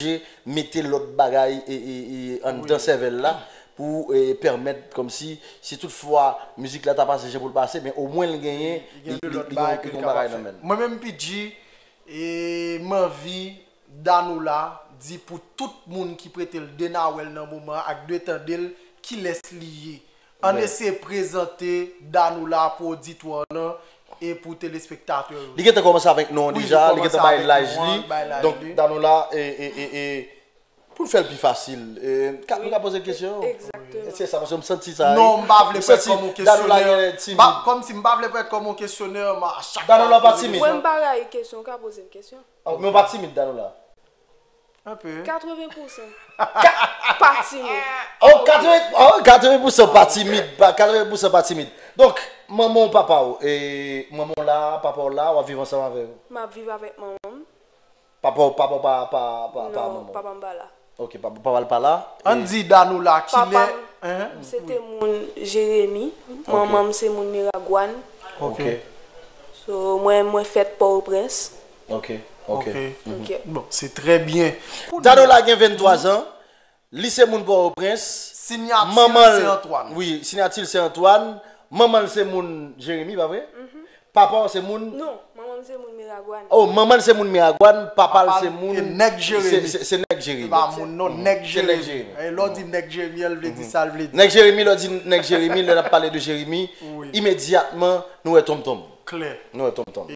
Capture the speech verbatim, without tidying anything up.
oblije mete lòt bagay e, e, e, anndan sèvèl la pou e, pèmèt kòmsi si toutfwa mizik la ta pase jan pou l pase, men omwen l genyen li, li, li, li gen yon bagay nan men l. Mwen menm P G, e, m anvi Danola di pou tout moun ki prete l de nawèl nan moman an ak de tande l, kilès li ye. Ann eseye prezante Danola pou oditwa lan e pou telespektatè yo. Li gentan kòmanse avèk non an deja, li gentan bay laj li. Donk Danola, e, e, e, e, pou n fè l pi fasil, e, ka, nou ka poze l kesyon? Egzakteman. Se sa, paske m santi sa. Non, m pa vle parèt kòm yon kesyonè. Kòmsi m pa vle parèt kòm yon kesyonè, a chak fwa. Danola pa timid. Mwen, m pa rayi kesyon, ou ka poze m kesyon. Oh, men w pa timid, Danola. Un peu. Katreven pousan. Pa timid. Oh, katreven, oh, katreven pousan pa timid. Pa, katreven pousan pa timid. Donk, manman w, papa w, e manman w la, papa w la, w ap viv ansanm avè yo? M ap viv avèk manman m. Papa w, papa w pa, pa, pa, pa manman w? Non, papa m pa la. Ok, papa, papa l pa la. Ann di Danola kilè. Papa m, se te moun Jeremi. Manman m se moun Miragwàn. Ok. So, mwen, mwen fèt Pòtoprens. Ok, ok. Ok. Bon, se trè byen. Danola gen venntwa zan. Li se moun Pòtoprens. Manman l, wi, siyati l se Antwàn. Manman l se moun Jeremi, pa vre? Papa w se moun. Non, manman m se moun Miragwàn. Oh, manman l se moun Miragwàn, papa l se moun. Nèg Jeremi. Se, se, se nèg Jeremi. Se pa moun non, nèg Jeremi. E lè w di nèg Jeremi, l vle di sa l vle di. Nèg Jeremi, lè w di nèg Jeremi, lè n ap pale de Jeremi, imedyatman, nou wè tonmtonm. Klè. Nou wè tonmtonm.